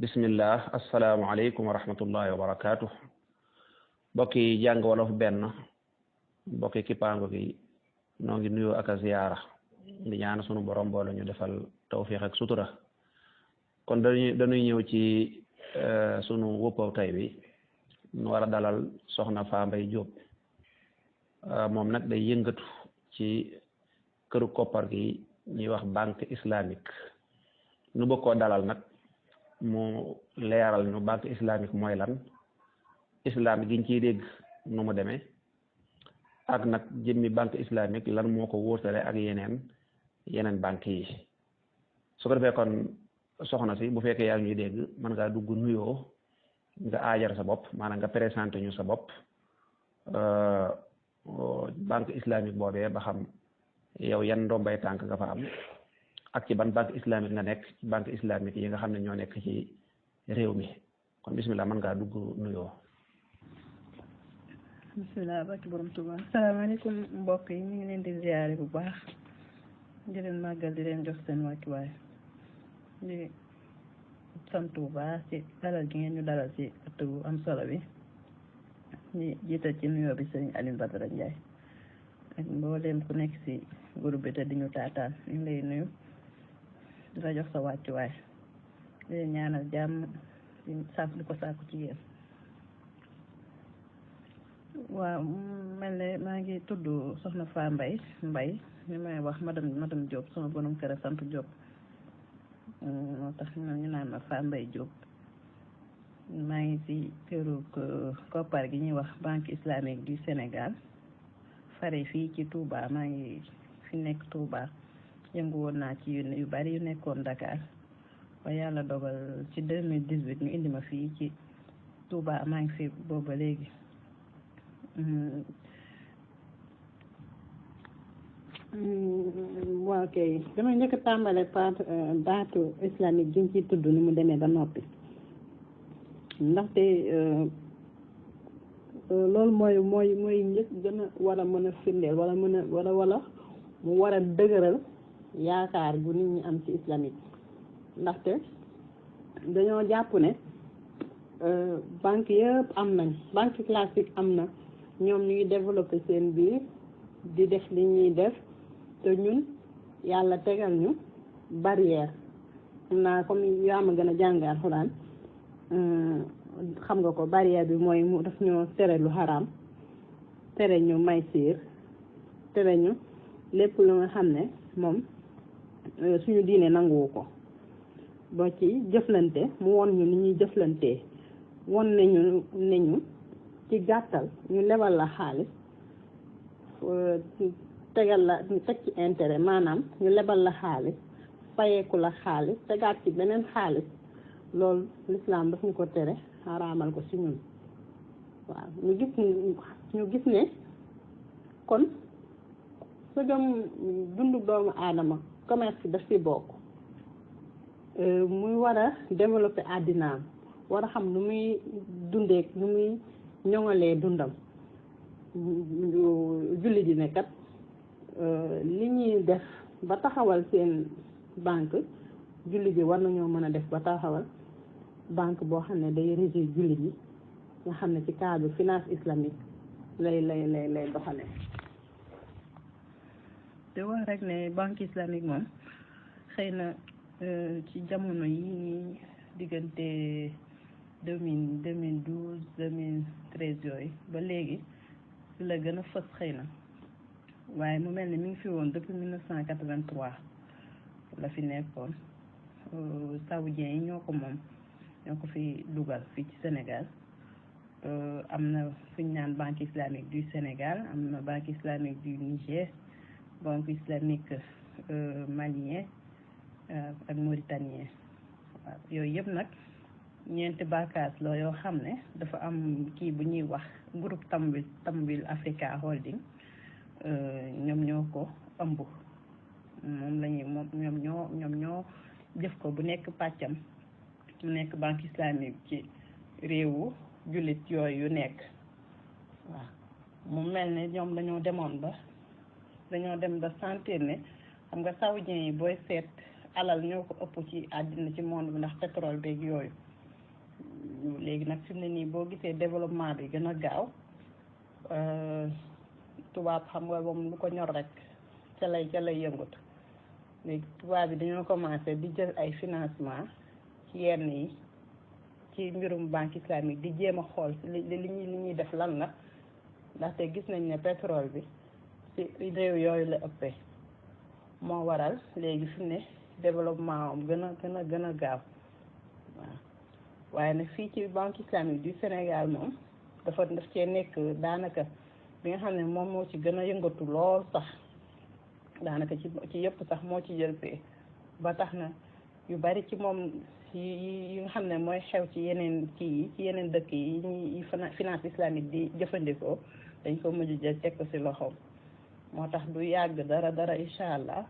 bismillah asalaamaaleykum wa rahmatullahi wa barakaatu mbokki jàng wolof benn mbokki Kippaango gi noo ngi nuyoo ak a ziyaara di ñaan sunu borom boole ñu defal tawfiix ak sutura kon dañuy ñëw ci sunu wëppaw tay bi nu war a dalal soxna Faa-mbay Jóob moom nag day yëngatu ci këru koppar gi ñuy wax banque islamique nu bëgg koo dalal nag mu leeral ñu banque islamique mooy lan islam giñ ciy dégg nu mu demee ak nag jëmmi banque islamique lan moo ko wóotale ak yeneen banque yi su ko defee kon soxna si bu fekkee yaa ngi ñuy dégg mën ngaa dugg nuyoo nga aajar sa bopp maanaam nga présenté ñu sa bopp banque islamique boobee ba xam yow yan ndombay tànk nga fa am ak ci ban banque islamique nga nekk ci banque islamique yi nga xam ne ñoo nekk ci réew mi kon bismillah mën ngaa dugg nuyoo. bismillah barke borom Tuuba. asalaamaaleykum mbokk yi ñu ngi leen di ziyaare bu baax di leen màggal di leen jox seen wàccuwaay di sant bu baax ci dalal gi ngeen ñu dalal ci ëtt bu am solo bi di jiital ci nuyoo bi sëriñ Aliou Badara Njaay ak mbooleem ku nekk ci groupe bi te di ñu taataan ñu ngi lay nuyu di la jox sa wàccuwaay di leen ñaanal jàmm di ko sàkku ci yéen. waaw mel ne maa ngi tudd soxna Faa-mbay ñu may wax madame Jóob sama borom kër a sant Jóob moo tax ñu naan ma Faa-mbay Jóob maa ngi ci këru koppar gi ñuy wax banque islamique du Sénégal fare fii ci Touba maa ngi fi nekk Touba yëngu woon naa ci yu bari yu nekkoon Dakar ba yàlla dogal ci 2018 ñu indi ma fii ci Touba maa ngi fi booba léegi. waaw kay damay njëkk a tàmbale par baatu islamique gi ñu ciy tudd ni mu demee ba noppi ndaxte loolu mooy njëkk gën a war a mën a firndeel wala mu war a dëgëral yaakaar gu nit ñi am ci islamique ndaxte dañoo jàpp ne banque yëpp am nañ banque classique am na ñoom ñu ngi développé seen biir di def li ñuy def te ñun yàlla tegal ñu barrière xam naa comme yaa ma gën a jàng alxuraan xam nga ko barrière bi mooy mu daf ñoo tere lu xaraam tere ñu maysir tere ñu lépp lu nga xam ne moom suñu diine nanguwu ko boo ci jëflante mu won ñu ni ñuy jëflantee won ne ñu ci gàttal ñu lebal la xaalis tegal la teg ci intérêt maanaam ñu lebal la xaalis fayeeku la xaalis tegaat ci beneen xaalis loolu l'islam daf ñu ko tere xaraamal ko ci ñun waaw ñu gis ne kon sëgam dundu doomu aadama commerce daf ci bokk muy war a développer àddinaam war a xam nu muy dundee nu muy ñoŋalee dundam jullit yi ne kat li ñuy def ba taxawal seen banque jullit yi war nañoo mën a def ba taxawal banque boo xam ne day régir jullit yi nga xam ne ci cadre finance islamique lay doxale te wax rek ne banque islamique moom xëy na ci jamono yi diggante 2012 2013 yooyu ba léegi ci la gën a fës xëy na waaye mu mel ni mi ngi fi woon depuis 1983 la fi nekkoon saoudien yi ñoo ko moom ñoo ko fi dugal fii ci Sénégal am na fu ñu naan banque islamique du Sénégal am na banque islamique du Niger banque islamique malien ak mauritanien waaw yooyu yëpp nag ñeenti bàkkaas la yoo xam ne dafa am kii bu ñuy wax groupe Tamwil Africa Holding ñoom ñoo ko ëmb moom lañuy ñoom ñoo jëf ko bu nekk pàccam mu nekk banque islamique ci réewu jullit yooyu yu nekk waaw mu mel ne ñoom dañoo dem ba sentir ne xam nga saoudien yi booy seet alal ñoo ko ëpp ci àddina ci monde bi ndax pétrole beeg yooyu léegi nag fi mu ne nii boo gisee développement bi gën a gaaw tubaab xam nga moom lu ko ñor rek ca lay yëngut léegi tubaab bi dañoo commencé di jël ay financement ci yenn yi ci mbirum banque islamique di jéem a xool li ñuy def lan la ndaxte gis nañ ne pétrole bi ci réew yooyu la ëppee moo waral léegi fi mu ne développement am gën a gaaw waaw waaye nag fii ci banque islamique du Sénégal moom daf cee nekk daanaka bi nga xam ne moom moo ci gën a yëngatu lool sax daanaka ci yëpp sax moo ci jël pee ba tax na yu bari ci moom yi nga xam ne mooy xew ci yeneen ci yeneen dëkk yi ñuy finance islamique di jëfandikoo dañ ko mujj jël teg ko ci loxoom moo tax du yàgg dara incha allah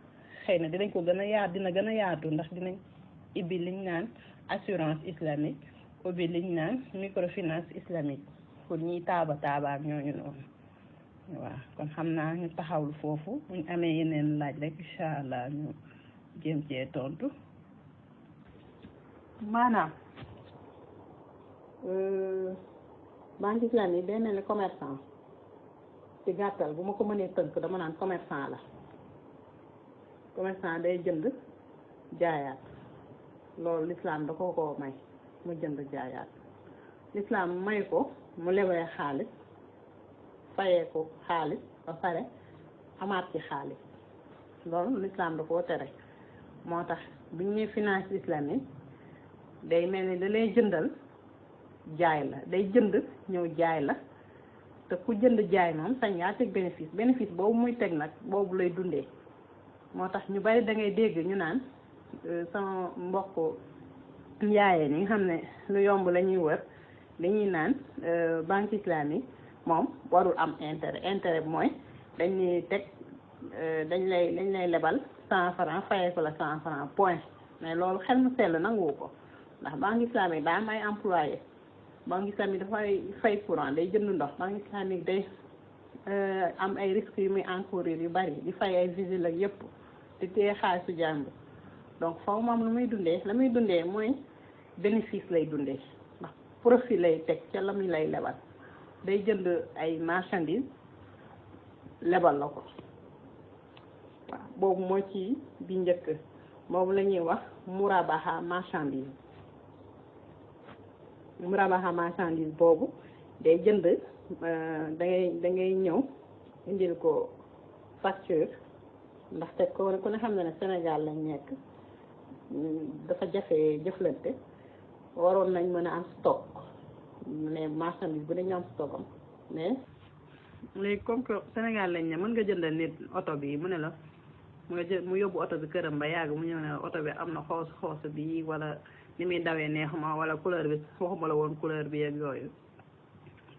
xëy na dinañ ko dina gën a yaatu ndax dinañ ibbi liñ naan assurance islamique ubbi liñ naan microfinance islamique pour ñiy taaba ak ñooñu noonu waaw kon xam naa ñu taxawlu foofu buñ amee yeneen laaj rek incha allah ñu jéem cee tontu. maanaam banque islamique day mel ni commerçant ci gàttal bu ma ko mënee tënk dama naan commerçant la commerçant day jënd jaayaat loolu l'islam da ko may mu jënd jaayaat l'islam may ko mu lebee xaalis fayee ko xaalis ba pare amaat ci xaalis loolu l'islam da koo tere moo tax bu ñu nee finance islamique day mel ni da lay jëndal jaay la day jënd ñëw jaay la te ku jënd jaay moom sañ ngaa teg bénéfice boobu muy teg nag boobu lay dundee moo tax ñu bari da ngay dégg ñu naan sama mbokk njaayeen yi nga xam ne lu yomb la ñuy wër dañuy naan banque islamique moom warul am intérêt mooy dañ ñuy teg dañ lay lebal 100 francs fayee ko la 100 francs point mais loolu xel mu sell nanguwu ko ndax banque islamique daa am ay employé banque islamique dafay fay courant day jënd ndox banque islamique day am ay risques yu muy encourir yu bari di fay ay vigile ak yëpp di téye xaalisu jàmbur donc foofu moom lu muy dundee la muy dundee mooy bénéfice lay dundee ndax profit lay teg ca la muy lay lebal day jënd ay marchandises lebal la ko waaw boobu moo ci bi njëkk boobu la ñuy wax murabaha marchandise boobu day jënd da ngay ñëw indil ko facture ndaxte ko ku ne xam ne Sénégal lañ nekk dafa jafe jëflante waroon nañ mën a am stock mais marchandise bu dañu am stock am mais léegi comme que Sénégal lañ ne mën nga jëndal nit oto bi mu ne la mu yóbbu oto bi këram ba yàgg mu ñëw ne oto bi am na xoos bi wala ni muy dawee neexuma wala couleur bi waxuma la woon couleur bi ak yooyu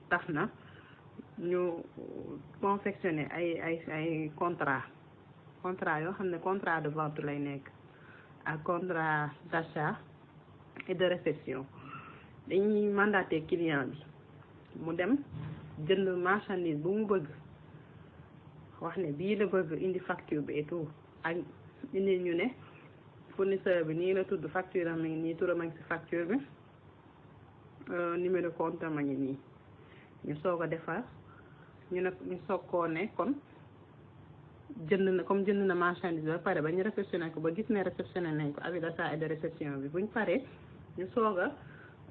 tax na ñu confectionné ay contrat yoo xam ne contrat de vente lay nekk ak contrat d'achat et de réception dañuy mandaté client bi mu dem jënd marchandise bu mu bëgg wax ne bii la bëgg indi facture bi et tout ak indi ñu ne fournisseur bi nii la tudd facture am ngi nii turam a ngi ci facture bi numéro compte am a ngi nii ñu soog a defar ñu soog koo ne kon jënd na marchandise ba pare ba ñu réceptionné ko ba gis ne réceptionné nañ ko avis d'achat et de réception bi buñ paree ñu soog a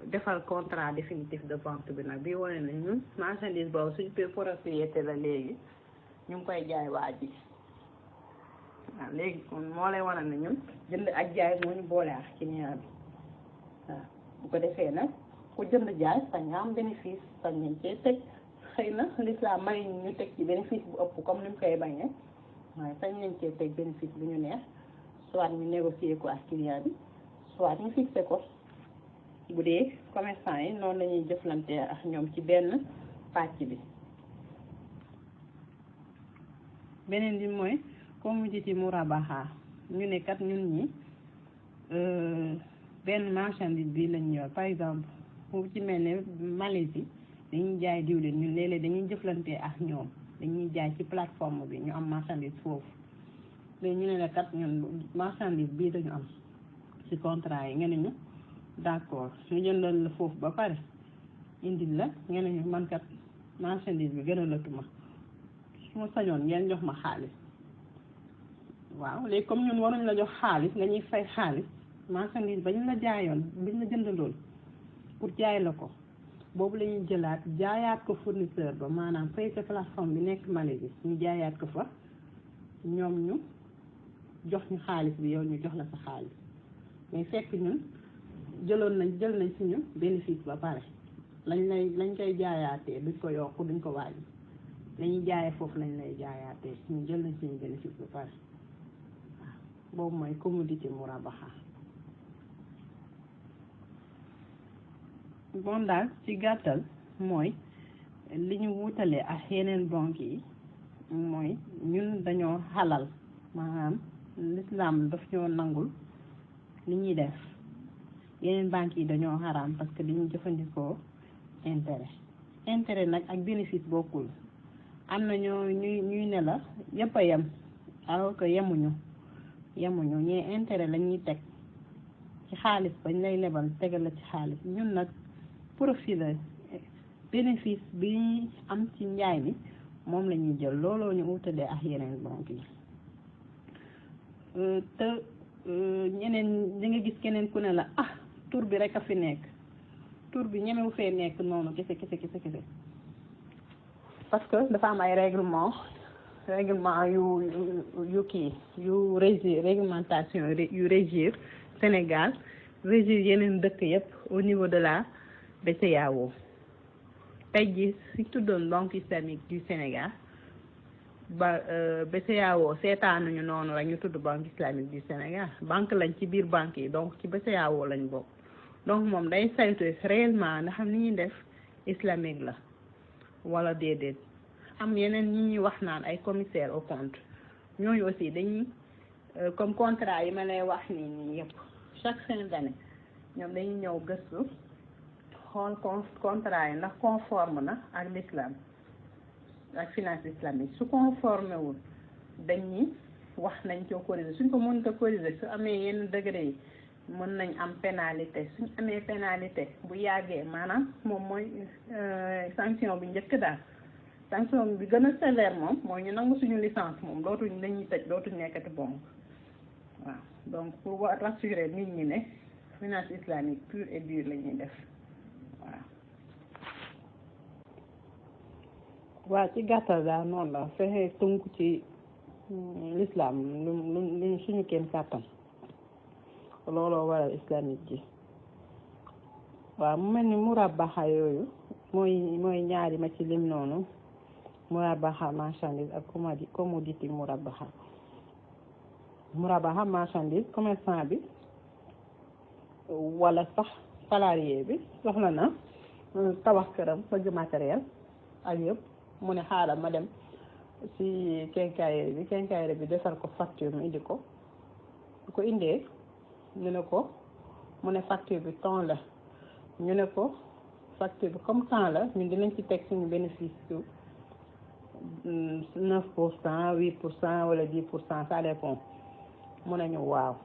defal contrat définitif de vente bi nag bi wane ne ñun marchandise boobu suñ propriété la léegi ñu ngi koy jaay waa ji waaw léegi kon moo lay wane ne ñun jënd ak jaay moo ñu boole ak client bi waaw bu ko defee nag ku jënd jaay sañ nga am bénéfice sañ nañ cee teg xëy na l'islam may ñu teg ci bénéfice bu ëpp comme ni mu koy bañee waaye sañ nañ cee teg bénéfice bu ñu neex soit ñu négocier ko ak client bi soit ñu fixé ko bu dee commerçant yi noonu la ñuy jëflante ak ñoom ci benn pàcc bi. beneen bi mooy comme mu ci murabaha ñu ne kat ñun ñi benn marchandise bi lañ yor par exemple fu ci mel ne Malaisie dañuy jaay diwlin ñun léeg-léeg dañuy jëflante ak ñoom dañuy jaay ci plateforme bi ñu am marchandise foofu mais ñu ne la kat ñun marchandise bii dañu am ci contrat yi ngeen ñu d'accord ñu jëndal la foofu ba pare indil la ngeen ñu man kat marchandise bi gënalatuma su ma sañoon ngeen jox ma xaalis waaw léegi comme ñun waruñ la jox xaalis nga ñuy fay xaalis marchandise ba ñu la jaayoon biñ la jëndaloon pour jaay la ko boobu la ñuy jëlaat jaayaat ko fournisseur ba maanaam fay sa plateforme bi nekk Malaisie ñu jaayaat ko fa ñoom ñu jox ñu xaalis bi yow ñu jox la sa xaalis mais fekk ñun jël nañ suñu bénéfice ba pare lañ koy jaayaatee duñ ko yokk duñ ko wàññi lañuy jaayee foofu lañ lay jaayaatee ñu jël nañ suñu bénéfice ba pare waaw boobu mooy commodité murabaha bon daal ci gàttal mooy li ñu wutalee ak yeneen banque yi mooy ñun dañoo xalal maanaam l'islam daf ñoo nangul li ñuy def yeneen banques yi dañoo xaraam parce que dañuy jëfandikoo intérêt nag ak bénéfice bokkul am na ñoo ñuy ne la yëpp a yem alors que yemuñu ñee intérêt la ñuy teg ci xaalis bañ lay lebal tegal la ci xaalis ñun nag profit la bénéfice bi am ci njaay mi moom la ñuy jël looloo ñu wutalee ak yeneen banque yi te ñeneen di nga gis keneen ku ne la tur bi rek a fi nekk tur bi ñemewu fee nekk noonu kese parce que dafa am ay règlement yu réglementation yu régir Sénégal régir yeneen dëkk yépp au niveau de la BCEAO tey jii si tuddoon Banque islamique du Sénégal BCEAO seetaanuñu noonu rek ñu tudd Banque islamique du Sénégal banque lañ ci biir banque yi donc ci BCEAO lañ bokk donc moom day saytu réellement ndax ni ñuy def islamique la wala déedéet am yeneen ñi ñuy wax naan ay commissaire au compte ñooñu aussi dañuy comme contrat yi ma lay wax nii yëpp chaque fin d'année ñoom dañuy ñëw gëstu xool contrat yi ndax conforme na ak l'islam ak finance islamique su conformé wul dañuy wax nañ ko corriger suñ ko mënut a corriger su amee yenn degré yi mën nañ am pénalité suñ amee pénalité bu yàggee maanaam moom mooy sanction bi njëkk daal sanction bi gën a sévère moom mooy ñu nangu suñu licence moom dañuy tëj dootuñ nekkati banque waaw donc pour rassurer nit ñi ne finance islamique pure et dure la ñuy def waaw ci gàttal daal noonu la fexe tënku ci l'islam lu suñu kenn kàttan looloo waral islamique ji waaw mu mel ni murabaha yooyu mooy ñaari ma ci lim noonu murabaha marchandise ak commodité murabaha marchandise commerçant bi wala sax salarié bi soxla na tabax këram bëgg matériel ak yëpp mu ne xaaral ma dem ci quincaillerie bi defar ko facture mu indi ko su ko indee ñu ne ko mu ne facture bi temps la ñu ne ko facture bi comme temps la ñun dinañ ci teg suñu bénéfice su 9% 8% wala 10% ça dépend mu ne ñu waaw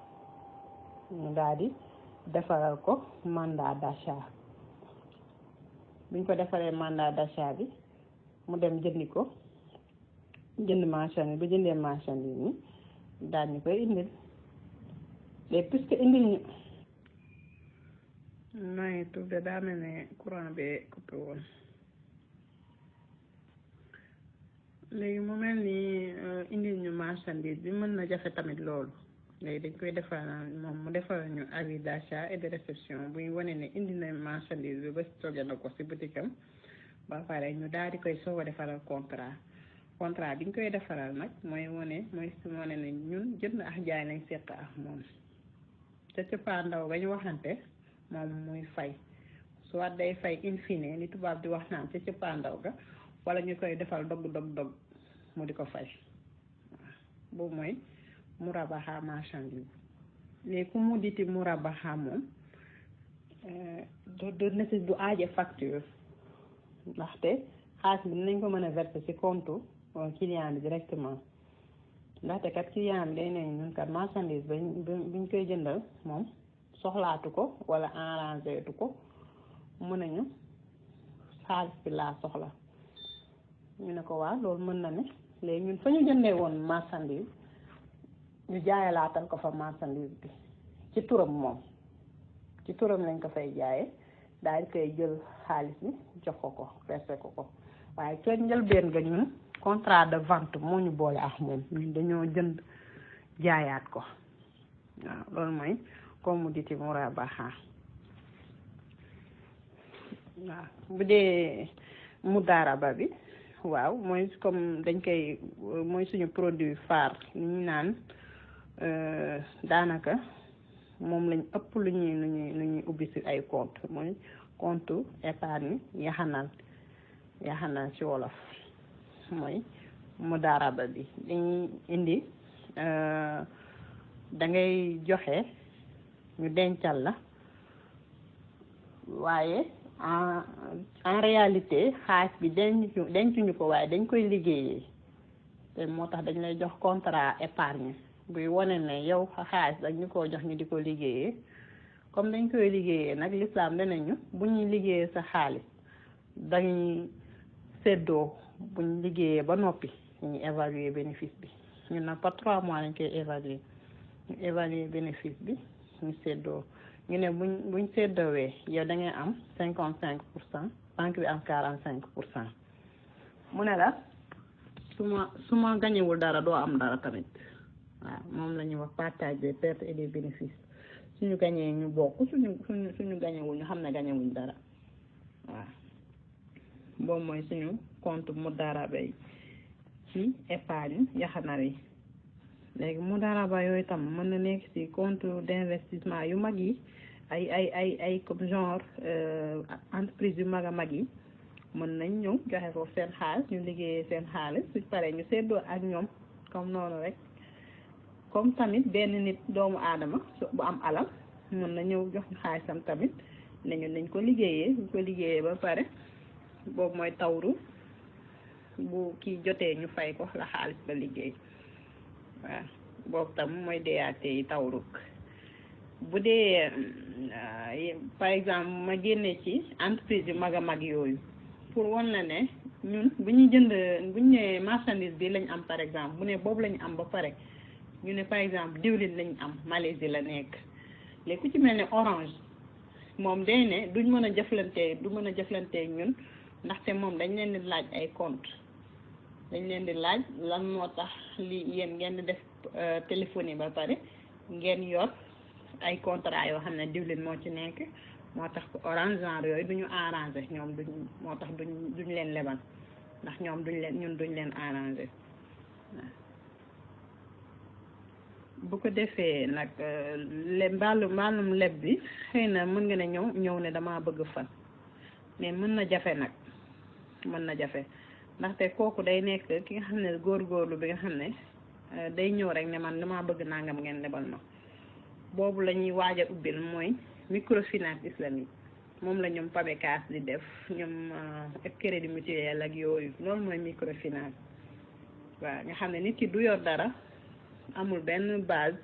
ñu daal di defaral ko mandat d'achat biñ ko defaree mandat d'achat bi mu dem jënd marchandise ba jëndee marchandise ni daal ñu koy indil léegi puisque indil ñu maa ngi tudd daa mel ne courant bi coupé woon léegi mu mel ni indil ñu marchandise bi mën na jafe tamit loolu léegi dañ koy defar moom mu defar ñu avis d'achat et de réception buy wane ne indi na marchandise bi ba stocké na ko ci boutique am ba pare ñu daal di koy soog a defaral contrat bi ñu koy defaral nag mooy wane ne ñun jënd ak jaay lañ seq ak moom te cëppaandaw ba ñu waxante moom muy fay soit day fay in fine li tubaab di wax naan ca cëppaandaw ga wala ñu koy defal dog mu di ko fay waaw boobu mooy murabaha marchandise léegi ku mu diti murabaha moom du aaje facture ndaxte xaalis bi dinañ ko mën a verser ci compte client bi directement ndaxte kat client bi day ne ñun kat marchandise biñ koy jëndal moom soxlaatu ko wala arrangé tu ko mu ne ñu xaalis bi laa soxla ñu ne ko waa loolu mën na ne léegi ñun fa ñu jëndee woon marchandise ñu jaayalaatal ko fa marchandise bi ci turam moom ci turam lañ ko fay jaaye daal di koy jël xaalis bi jox ko versé ko waaye ca njëlbeen ga ñun contrat de vente moo ñu boole ak moom ñun dañoo jënd jaayaat ko waaw loolu mooy commodité murabaha waaw bu dee mudaraba bi waaw mooy comme dañ koy mooy suñu produit phare li ñu naan daanaka moom lañ ëpp lu ñuy ubbi ci ay compte mooy compte épargne yaxanal ci wolof mooy mudaraba bi dañuy indi da ngay joxe ñu dencal la waaye en réalité xaalis bi dencuñu ko waaye dañ koy liggéeyee te moo tax dañ lay jox contrat épargne buy wane ne yow xaalis dañ ñu ko jox ñu di ko liggéeyee comme dañ koy liggéeyee nag l'islam danañu bu ñuy liggéeyee sa xaalis dañuy séddoo buñ liggéeyee ba noppi dañuy évaluer bénéfice bi ñun nag par 3 mois lañ koy évaluer ñu évaluer bénéfice bi ñu séddoo ñu ne buñ séddoowee yow da ngay am 55%, banque bi am 45%. mu ne la su ma gañewul dara doo am dara tamit waaw moom la ñuy wax partage des pertes et des bénéfices suñu gañee ñu bokk suñu gañewul ñu xam ne gañewuñ dara waaw boobu mooy suñu compte mudaraba yi ci épargne yaxanal yi léegi mudaraba yooyu tam mën na nekk ci compte d'investissement yu mag yi ay comme genre entreprise yu mag a mag yi mën nañ ñëw joxe ko seen xaalis ñu liggéeyee seen xaalis suñ paree ñu seddoo ak ñoom comme noonu rek comme tamit benn nit doomu aadama bu am alal mën na ñëw jox ñu xaalisam tamit ne ñu nañ ko liggéeyee ñu ko liggéeyee ba pare boobu mooy tawru bu kii jotee ñu fay ko la xaalis ba liggéey waaw boobu tam mooy DAT yi tawruk bu dee par exemple ma génne ci entreprise yu mag a mag yooyu pour wan la ne ñun bu ñuy jënd bu ñu nee marchandise bi lañ am par exemple bu ne boobu lañu am ba pare ñu ne par exemple diwlin lañ am Malaisie la nekk léegi ku ci mel ne Orange moom day ne duñ mën a jëflante ñun ndaxte moom dañ leen di laaj ay compte dañ leen di laaj lan moo tax li yéen ngeen di def téléphonie ba pare ngeen yor ay contrat yoo xam ne diwlin moo ci nekk moo tax Orange genre yooyu duñu arrangé ñoom moo tax duñ leen lebal ndax ñoom ñun duñ leen arrangé waaw bu ko defee nag mbaalum leb bi xëy na mën nga ne ñëw ne damaa bëgg fan mais mën na jafe nag ndaxte kooku day nekk ki nga xam ne góorgóorlu bi nga xam ne day ñëw rek ne man damaa bëgg nangam ngeen lebal ma boobu la ñuy waaj a ubbil mooy microfinance islamique moom la ñoom PAMECAS di def ñoom crédit mutuel ak yooyu loolu mooy microfinance waaw nga xam ne nit ki du yor dara amul benn base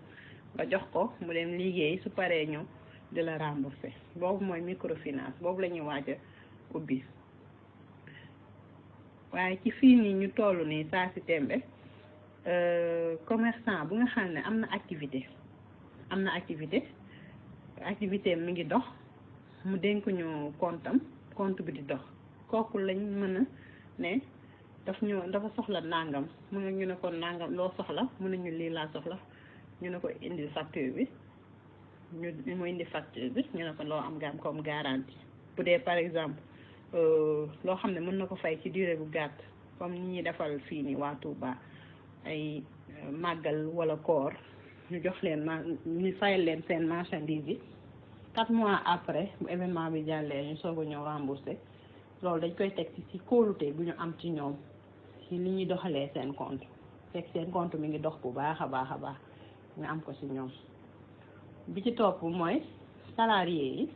nga jox ko mu dem liggéey su paree ñëw di la rembourser boobu mooy microfinance boobu la ñuy waaj a ubbi waaye ci fii nii ñu toll nii saa si tembe commerçant bu nga xam ne am na activité mi ngi dox mu dénk ñu compte bi di dox kooku lañ mën a ne dafa soxla nangam mu ne ñu ne ko nangam loo soxla mu ne ñu lii laa soxla ñu ne ko indi facture bi mu indi facture bi ñu ne ko loo am nga am comme garantie bu dee par exemple loo xam ne mën na ko fay ci durée bu gàtt comme ni ñuy defal fii nii waa Touba ay màggal wala koor ñu jox leen ñu fayal leen seen marchandise yi 4 mois après bu événement bi jàllee ñu soog a ñëw remboursé loolu dañ koy teg ci kóolute bu ñu am ci ñoom ci li ñuy doxalee seen compte fekk seen compte mi ngi dox bu baax a baax ñu am ko ci ñoom bi ci topp mooy salarié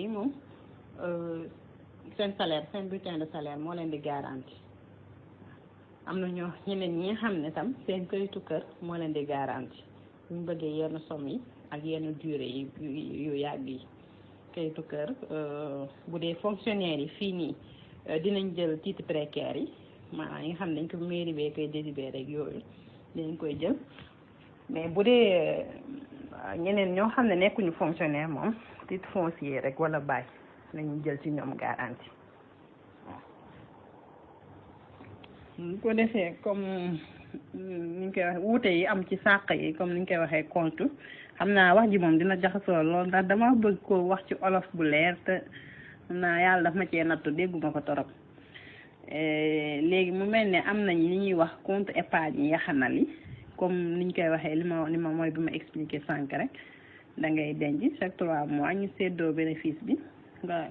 yi moom seen salaire seen bulletin de salaire moo leen di garanti am na ñeneen ñi nga xam ne tam seen këyitu kër moo leen di garanti bu ñu bëggee yenn somme yi ak yenn durée yu yàgg yi kayitu kër bu dee fonctionnaire yi fii nii dinañ jël titre précaire yi maanaam yi nga xam ne dañ ko mairie bee koy délibéré rek yooyu dinañ koy jël mais bu dee ñeneen ñoo xam ne nekkuñu fonctionnaire moom titre foncier rek wala bail nañu jël ci ñoom garantie waaw. bu ko defee comme ni ñu koy waxee wuute yi am ci sàq yi comme ni ñu koy waxee compte xam naa wax ji moom dina jaxasoo lool ndax dama bëgg ko wax ci olof bu leer te xam naa yàlla daf ma cee nattu dégguma ko torop léegi mu mel ne am nañ li ñuy wax compte épargne yaxanal yi comme ni ñu koy waxee li ma mooy bi ma expliqué sànq rek da ngay denc chaque 3 mois ñu séddoo bénéfice bi nga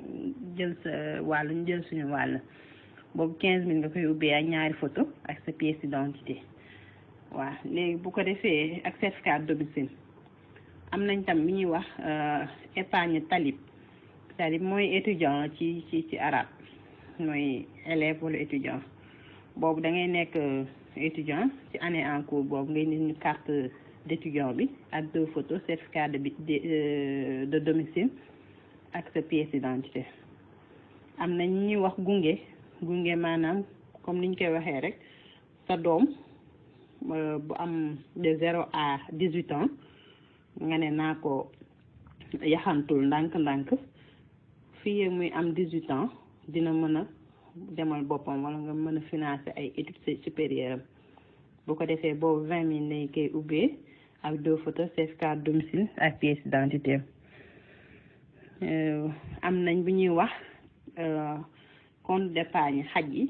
jël sa wàll ñu jël suñu wàll boobu 15000 nga koy ubbee ak ñaari photo ak sa pièce d'identité waaw léegi bu ko defee ak certificat de domicile am nañ tam li ñuy wax épargne talib mooy étudiant ci arabe mooy élève wala étudiant boobu da ngay nekk étudiant ci année en cours boobu ngay nit ñu carte d'étudiant bi ak 2 photos certificat de domicile ak sa pièce d'identité am na ñuy wax gunge maanaam comme ni ñu koy waxee rek sa doom bu am de 0 à 18 ans nga ne naa ko yaxantul ndànk-ndànk fii muy am 18 ans dina mën a demal boppam wala nga mën a financer ay études supérieures am bu ko defee boobu 20000 lay koy ubbee ak 2 photos certificat de domicile ak pièce d'identité am nañ bu ñuy wax compte d'épargne xaj yi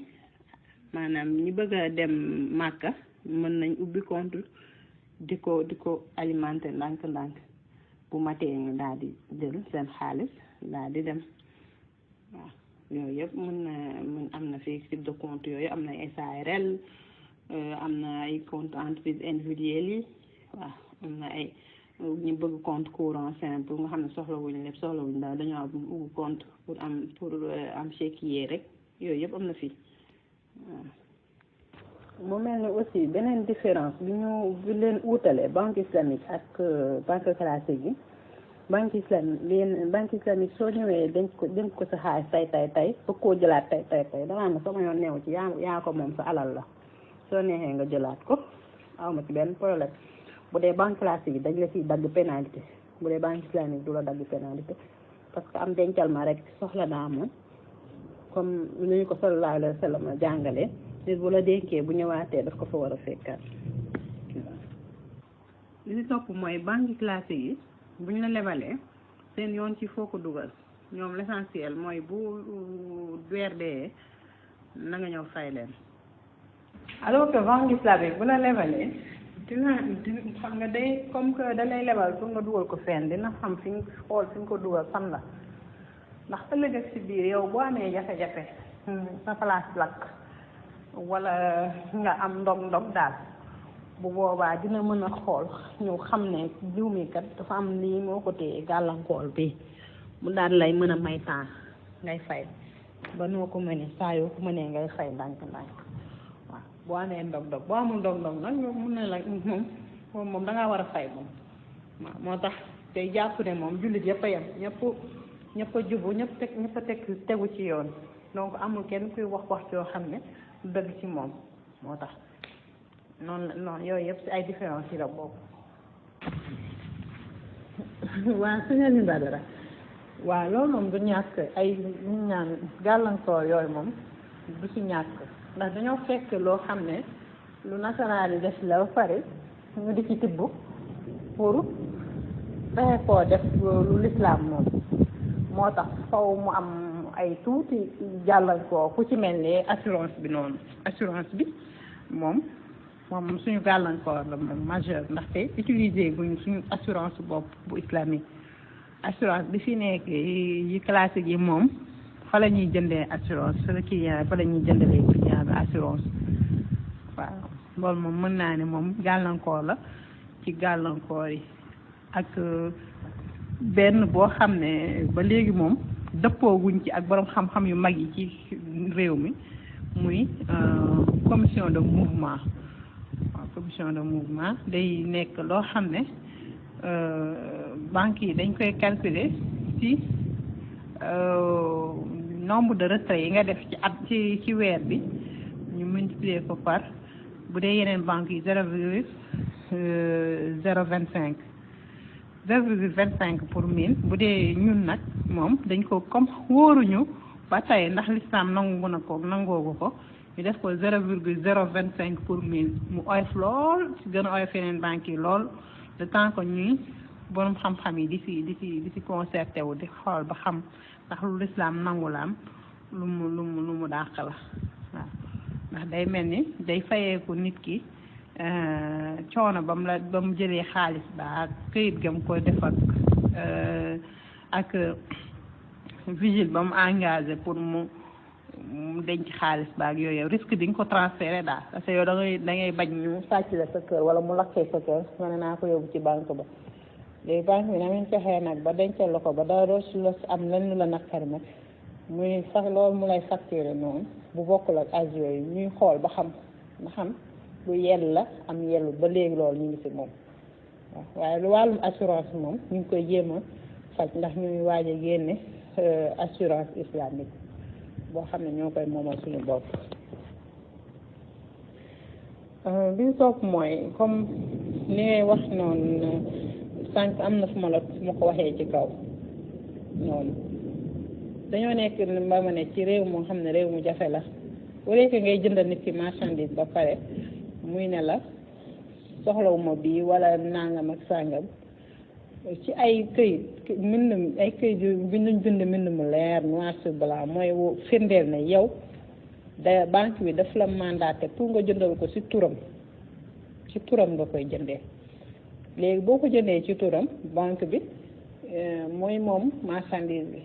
maanaam ñi bëgg a dem Màkka mën nañ ubbi compte di ko alimenter ndànk-ndànk bu matee ñu daal di jël seen xaalis daal di dem waaw yooyu yëpp mën am na fii type de compte yooyu am na SARL am na ay compte entreprise individuelle yi waaw am na ay ñu bëgg compte courant simple nga xam ne soxlawuñu lépp soxlawuñu daal dañoo ubbi compte pour am chéquier rek yooyu yëpp am na fii waaw. mu mel ni aussi beneen différence bi leen uutale banque islamique ak banque classique yi banque islamique soo ñëwee dénk ko sa xaalis tay bëgg koo jëlaat tay danaa na sama yoon neew ci yaa ko moom sa alal la soo neexee nga jëlaat ko awma ci benn problème bu dee banque classique yi dañ la ciy dagg pénalité bu dee banque islamique du la dagg pénalité parce que am dencal ma rek soxla naa moom comme ni ñu ko sallallahu alayhi wa sallam jàngalee nit bu la dénkee bu ñëwaatee daf ko fa war a fekkaat li ci topp mooy banque classique yi bu ñu la lebalee seen yoon ci foo ko dugal ñoom l'essentiel mooy bu weer dee na nga ñëw fay leen alors que banque islamique bu la lebalee dina xam nga day comme que da lay lebal pour nga dugal ko fenn dina xam fi nga xool fi nga ko dugal fan la ndax ëllëg ak si biir yow boo amee jafe-jafe sa place lakk wala nga am ndog daal bu boobaa dina mën a xool ñu xam ne jiw mi kat dafa am lii moo ko téye gàllankoor bi mu daal lay mën a may temps ngay fay ba noo ko mënee saa yoo ko mënee ngay fay ndànk-ndànk waaw boo amee ndog boo amul ndog nag mun na la moom da ngaa war a fay moom waaw moo tax day jàpp ne moom jullit yëpp a yem ñëpp a jubu ñëpp a tegu ci yoon donc amul kenn kuy wax yoo xam ne dëgg ci moom moo tax noonu yooyu yëpp ci ay différence yi la boobu. waaw suñu ni Badara waaw loolu moom du ñàkk ay ñu ñaan gàllankoor yooyu moom du ci ñàkk ndax dañoo fekk loo xam ne lu nasaraan yi def la ba pare ñu di ci tibb pour fexe koo def lu lislaam moom moo tax faw mu am ay tuuti gàllankoor ku ci mel ni assurance bi noonu assurance bi moom suñu gàllankoor la moom majeur ndaxte utiliser buñ suñu assurance bopp bu islamique assurance bi fi nekk yi classique yi moom fa la ñuy jëndee assurance fa la client fa la ñuy jëndalee client bi assurance waaw loolu moom mën naa ne moom gàllankoor la ci gàllankoor yi ak benn boo xam ne ba léegi moom dëppoo wuñ ci ak borom xam-xam yu mag yi ci réew mi muy commission de mouvement waaw commission de mouvement day nekk loo xam ne banques yi dañ koy calculer ci nombre de retraits yi nga def ci at ci weer bi ñu multiplier ko par bu dee yeneen banques yi 0,025 0,25 pour 1000 bu dee ñun nag moom dañ ko comme wóoruñu ba tey ndax l'islam nangoogu ko ñu def ko 0,025 pour 1000 mu oyof lool ci gën a oyof yeneen banques yi lool le temps que ñuy borom xam-xam yi di ci concerté wu di xool ba xam ndax lu l'islam nangu la am lu mu dàq la waaw ndax day mel ni day fayeeku nit ki coono ba mu jëlee xaalis ba ak këyit ga mu ko def ak vigile ba mu engagé pour mu denc xaalis ba ak yooyu risque di nga ko transféré daal parce que yow da ngay bañ ñu sàcc la sa kër wala mu lakkee sa kër nga ne naa ko yóbbu ci banque ba léegi banque bi na ngeen fexee nag ba dencal la ko ba dara doo si la am lenn lu la naqari nag muy sax loolu mu lay facturé noonu bu bokkul ak âge yooyu ñuy xool ba xam lu yell la am yellu ba léegi loolu ñu ngi ci moom waaw waaye lu wàllum assurance moom ñu ngi koy jéem a faj ndax ñuy waaj a génne assurance islamique boo xam ne ñoo koy moomal suñu bopp. bi ñu topp mooy comme ni ngay wax noonu sànq am na fu ma ko waxee ci kaw noonu dañoo nekk ba ma ne ci réew moo xam ne réew mu jafe la wala que ngay jëndal nit ki marchandise ba pare muy ne la soxlawuma bii wala nangam ak sàngam ci ay këyit ay këyit yu bind mu leer noir sur blanc mooy firndeel ne yow da banque bi daf la mandaté pour nga jëndal ko ci turam nga koy jëndee léegi boo ko jëndee ci turam banque bi mooy moom marchandise bi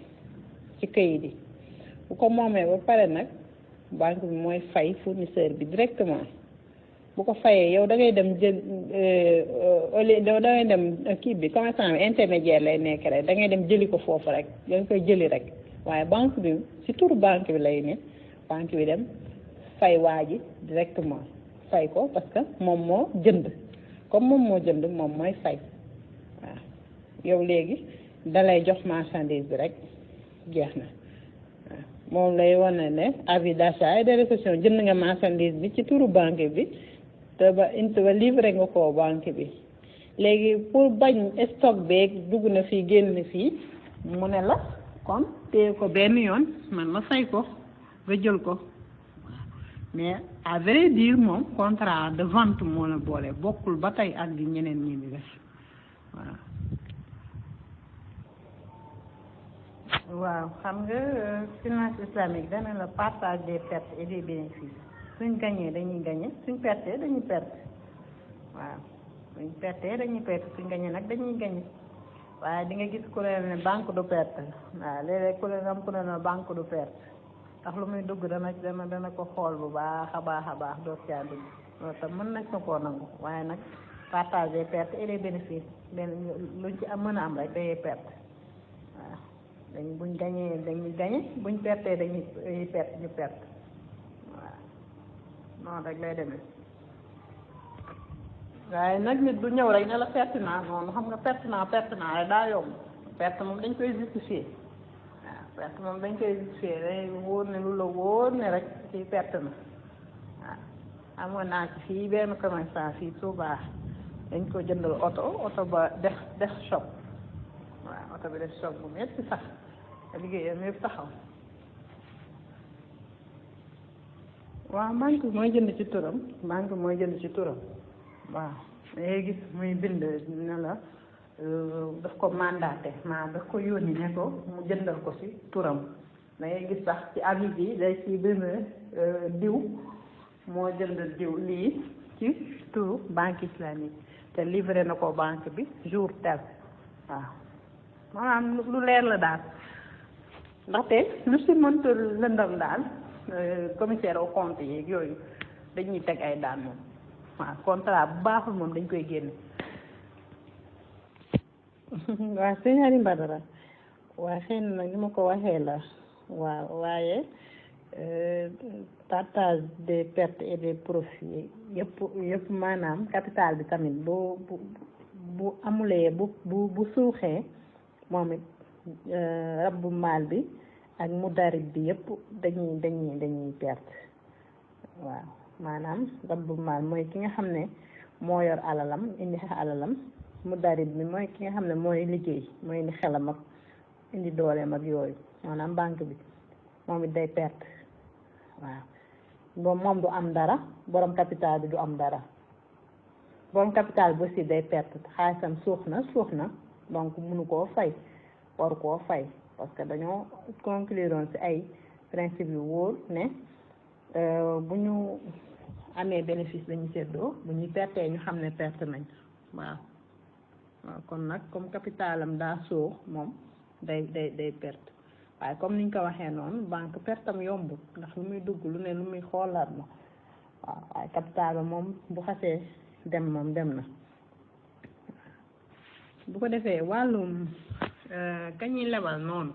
ci këyit yi bu ko moomee ba pare nag banque bi mooy fay fournisseur bi directement bu ko fayee yow da ngay dem jël da ngay dem kii bi commerçant bi intermédiaire lay nekk rek da ngay dem jëli ko foofu rek da nga koy jëli rek waaye banque bi ci turu banque bi lay ne banque bi dem fay waa ji directement fay ko parce que moom moo jënd comme moom moo jënd moom mooy fay waaw yow léegi dalay jox marchandise bi rek jeex na waaw moom lay wane ne avis d'achat et de réception jënd nga marchandise bi ci turu banque bi te ba livré nga ko banque bi léegi pour bañ stock beeg dugg na fii génn fii mu ne la kon téye ko benn yoon man ma fay ko nga jël ko mais à vrai dire moom contrat de vente moo la boole bokkul ba tey ak di ñeneen ñi di def waaw xam nga finance islamique dana la partage des pertes et des bénéfices suñ gañee dañuy gañe suñ pertee dañuy perte waaw suñ pertee dañuy perte suñ gañee nag dañuy gañe waaye di nga gis ku leen ne banque du perte waaw léeg-léeg ku leen am ku leen ne banque du perte ndax lu muy dugg dana ko xool bu baax a baax doo caa dugg loolu tam mën nañ ko koo nangu waaye nag partage des pertes et des bénéfices luñ ci am mën a am rek day perte waaw buñ gañee dañuy gañe buñ pertee dañuy perte ñu perte waaw noonu rek lay demee waaye nag nit du ñëw rek ne la perte naa noonu xam nga perte naa rek daa yomb perte moom dañ koy justifier waaw perte moom dañ koy justifier day wóor ne lu la wóor ne rek ci perte na waaw amoon naa ci fii benn commerçant fii Touba dañ ko jëndal oto ba def choc waaw oto bi def choc bu metti sax liggéeyam yëpp taxaw waaw banque mooy jënd ci turam waaw dangay gis muy bind ne la daf ko mandaté daf ko yónni ne ko mu jëndal ko ci turam dangay gis sax ci avis bi day ci bind diw moo jënd diw lii ci turu banque islamique te livré na ko banque bi jour tel waaw maanaam lu leer la daal ndaxte lu si mënta lëndam daal commissaire au compte yeeg yooyu dañuy teg ay daan moom waaw contrat bu baaxul moom dañ koy génne waaw sëñ Aliou Badara waaye xëy na nag ni ma ko waxee la waaw waaye partage des pertes et des profits yëpp maanaam capital bi tamit bu amulee bu suuxee moom it rabbu maal bi ak mudarib bi yëpp dañuy perte waaw maanaam rabbu maal mooy ki nga xam ne moo yor alalam indi alalam mudarib bi mooy ki nga xam ne mooy liggéey mooy indi xelam ak indi dooleem ak yooyu maanaam banque bi moom it day perte waaw boobu moom du am dara borom capital bi du am dara borom capital bi aussi day perte xaalisam suux na donc mënu koo fay waru koo fay parce que dañoo conclure ci ay principe yu wóor ne bu ñu amee bénéfice dañu seddoo bu ñuy pertee ñu xam ne perte nañ waaw kon nag comme capitalam daa suux moom day perte waaye comme niñ ko waxee noonu banque pertam yombut ndax lu muy dugg lu ne lu muy xoolaat na waaw waaye capital ba moom bu xasee dem moom dem na bu ko defee wàllum kañuy lebal noonu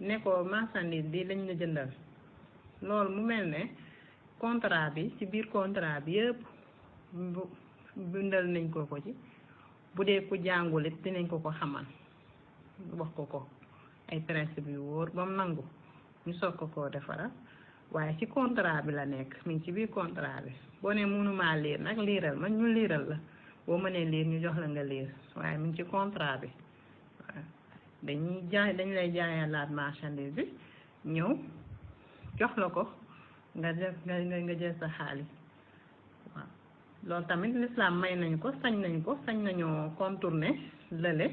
ne ko marchandise bi lañ la jëndal loolu mu mel ne contrat bi ci biir contrat bi yëpp bindal nañ ko ci bu dee ku jàngul it dinañ ko xamal wax ko ay principe yu wóor ba mu nangu ñu soog koo defaral waaye ci contrat bi la nekk mi ngi ci biir contrat bi boo ne mënumaa liir nag liiral man ñu liiral la boo mënee liir ñu jox la nga liir waaye mi ngi ci contrat bi waaw dañ lay jaayalaat marchandise bi ñëw jox la ko nga jël sa xaalis waaw loolu tamit l'islam may nañ ko sañ nañoo contourner lële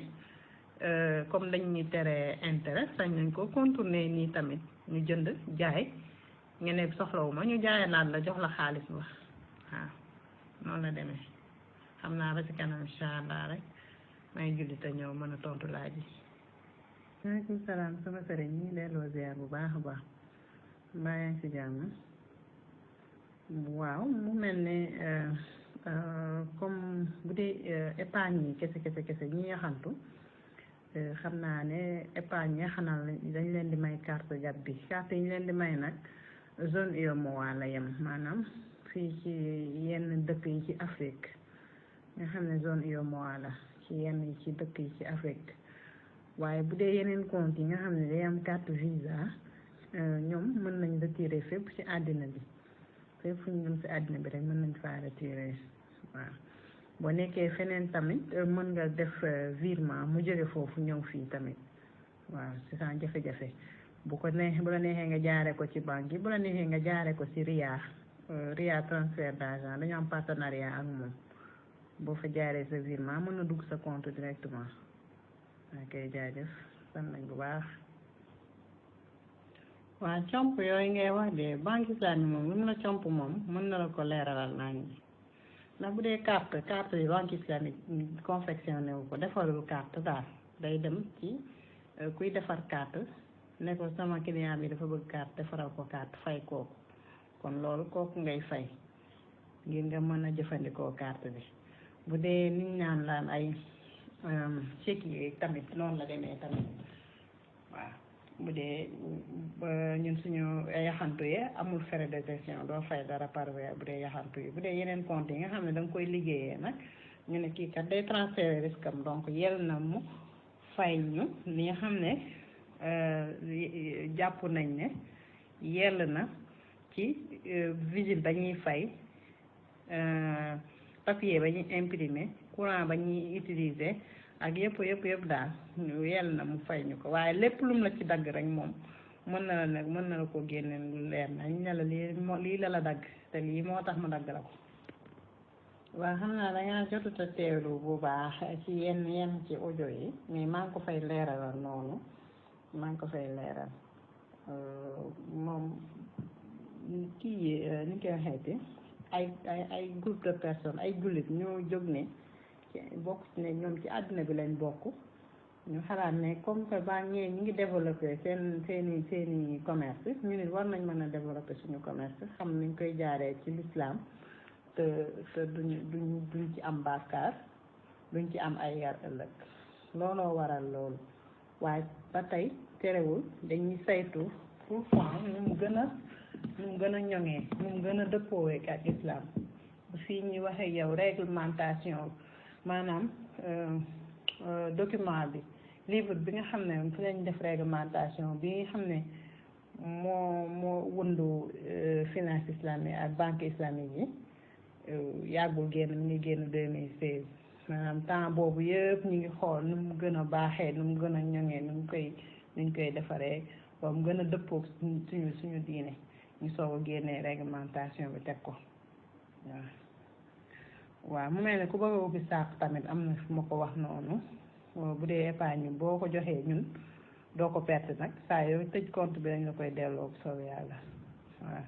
comme dañ ñu tere intérêt sañ nañ ko contourner nii tamit ñu jënd jaay nga ne soxlawuma ñu jaayalaat la jox la xaalis ba waaw noonu la demee xam naa ba ci kanam incha allah rek may jullit a ñëw mën a tontu laaj yi. waaleykum salaam sama sëriñ ñi delloo ziar bu baax a baax mbaa yaa ngi ci jàmm waaw mu mel ne comme bu dee épargne yi kese ñi yaxantu xam naa ne épargne yaxanal dañ leen di may carte gat bi carte yi ñu leen di may nag zone UEMOA la yem maanaam fii ci yenn dëkk yi ci Afrique nga xam ne zone UEMOA la ci yenn yi ci dëkk yi ci Afrique waaye bu dee yeneen compte yi nga xam ne day am carte visa ñoom mën nañ retirer fépp ci àddina bi fépp fu ñu dem ci àddina bi rek mën nañ faa retirer waaw boo nekkee feneen tamit mën nga def virement mu jóge foofu ñëw fii tamit waaw c'est ça jafe-jafe bu la neexee nga jaare ko ci banque yi bu la neexee nga jaare ko ci RIA transfert d'argent dañu am partenariat ak moom boo fa jaaree sa virement mën na dugg sa compte directement ok jaajëf sant nañ bu baax. waaw comp yooyu ngay wax de banque islamique moom lu mu la comp moom mën na la ko leeralal naa ngi ndax bu dee carte yi banque islamique confectionné wu ko defarul carte daal day dem ci kuy defar carte ne ko sama client bi dafa bëgg carte defaral ko carte fay kooku kon loolu kooku ngay fay ngir nga mën a jëfandikoo carte bi bu dee niñ naan laan ay chèque yi tamit noonu la demee tamit waaw bu dee ñun suñu yaxantu yi amul frais de gestion doo fay dara par weer bu dee yaxantu yi bu dee yeneen compte yi nga xam ne da nga koy liggéeyee nag ñu ne kii kat day transférer risque am donc yel na mu fay ñu li nga xam ne jàpp nañ ne yell na ci visite ba ñuy fay papier ba ñuy imprimer courant ba ñuy utiliser ak yëpp daal yell na mu fay ñu ko waaye lépp lum la ci dagg rek moom mën na la ko génneel lu leer na ñu ne la lii la dagg te lii moo tax mu dagg la ko waaw xam naa dangaa jotuta teewlu bu baax ci yenn ci audio yi mais maa ngi ko fay leeralal noonu maa ngi ko fay leeral moom kii ni koy waxeeti ay groupe de personnes ay jullit ñoo jóg ne bokk ci ne ñoom ci àddina bi lañ bokk ñu xalaat ne comme que ñee ñu ngi développé seeni commerce ñu nit war nañ mën a développé suñu commerce xam nañ koy jaaree ci l'islam te duñ ci am bàkkaar duñ ci am ay yar ëllëg looloo waral loolu waaye ba tey terewul dañuy saytu tout le temps nu mu gën a ñoŋee nu mu gën a dëppoowee ak islam fii ñuy waxee yow réglementation maanaam document bi livre bi nga xam ne fi lañ def réglementation bi nga xam ne moo wundu finance islamique ak banque islamique yi yàggul génn mu ngi génn 2016 maanaam temps boobu yëpp ñu ngi xool nu mu gën a baaxee nu mu gën a ñoŋee nuñ koy defaree ba mu gën a dëppoog suñu diine ñu soog a génnee réglementation bi teg ko waaw mu mel ne ku bëgg a ubbi saak tamit am na fu ma ko wax noonu bu dee épargne boo ko joxee ñun doo ko perte nag saa yow tëj compte bi dañ la koy delloo bu soobee yàlla waaw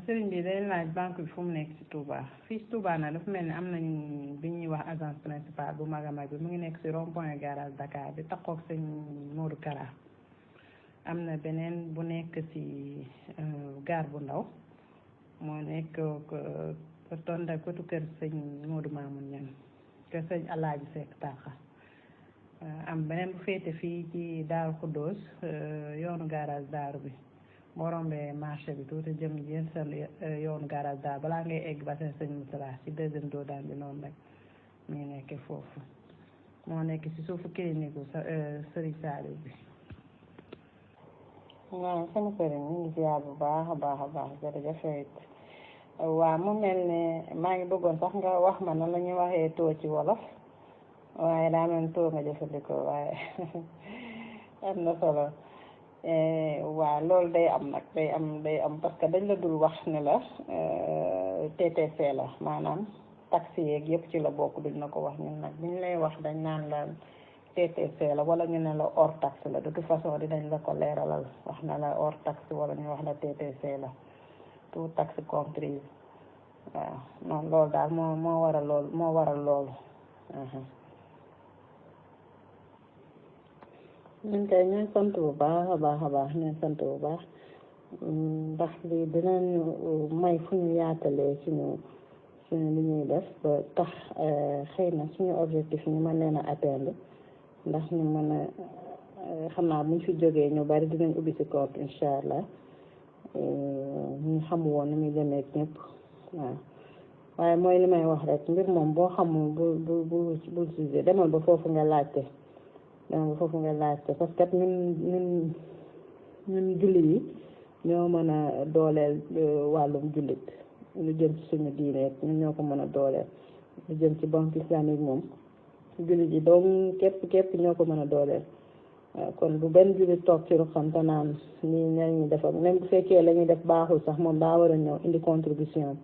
sëriñ bi day laaj banque bi fu mu nekk ci Touba fii ci Touba nag dafa mel ni am nañ bi ñuy wax agence principale bu mag a mag bi mu ngi nekk ci rond point garage Dakar bi taxoog sëñ Modou Kara am na beneen bu nekk ci gare bu ndaw moo nekk tonda kotu kër sëñ Modou Mamoun Niang kër sëñ Alaaji Seck Tàqa am beneen bu féete fii ci Daaru Xuddoos yoonu garage Daaru bi boo rombee marché bi tuuti jëm jën sa yoonu garage Daaru balaa ngay egg ba seen sëñ Moutala ci deuxième doodaan bi noonu rek mu ngi nekkee foofu moo nekk ci suufu clinique bu Sëriñ Saliou bi waaw sama sëriñ ñu ngi ziar bu baax a baax jërëjëf waaw mu mel ne maa ngi bëggoon sax nga wax ma nan la ñuy waxee taux ci wolof waaye daa mel taux nga jëfandikoo waaye am na solo waaw loolu day am nag day am parce que dañ la dul wax ne la TTC la maanaam taxi yeeg yëpp ci la bokk duñ la ko wax ñun nag buñ lay wax dañ naan la TTC la wala ñu ne la hors taxe la de toute façon dinañ la ko leeralal wax na la hors taxe wala ñu wax la TTC la tout taxe comprise waaw noonu loolu daal moo waral loolu ñun kay ñooy sant bu baax a baax ñooy sant bu baax ndax lii dinañu may fu ñu yaatalee suñu li ñuy def ba tax xëy na suñu objectif ñu mën leen a atteindre ndax ñu mën a xam naa buñ fi jógee ñu bari dinañ ubbi ci compte incha allah ñu xam woon ni muy demee ak ñëpp waaw waaye mooy li may wax rek mbir moom boo xamul bu jugé demal ba foofu nga laajte parce que ñun jullit yi ñoo mën a dooleel wàllum jullit lu jëm ci suñu diine ñun ñoo ko mën a dooleel lu jëm ci banque islamique moom jullit yi doom képp ñoo ko mën a dooleel kon bu benn jullit toog ci ruxam te naan nii ñañu def ak même bu fekkee la ñuy def baaxul sax moom daa war a ñëw indi contribution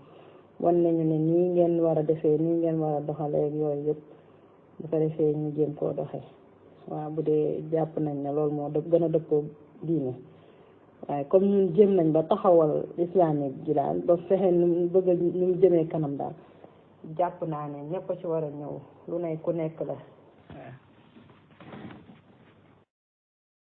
wan nañu ne nii ngeen war a defee nii ngeen war a doxalee ak yooyu yëpp bu ko defee ñu jéem koo doxee waaw bu dee jàpp nañ ne loolu moo gën a dëppoo diine waaye comme ñun jéem nañ ba taxawal islamique ji daal ba fexe nu bëgg nu mu jëmee kanam daal jàpp naa ne ñëpp a ci war a ñëw lu ne ku nekk la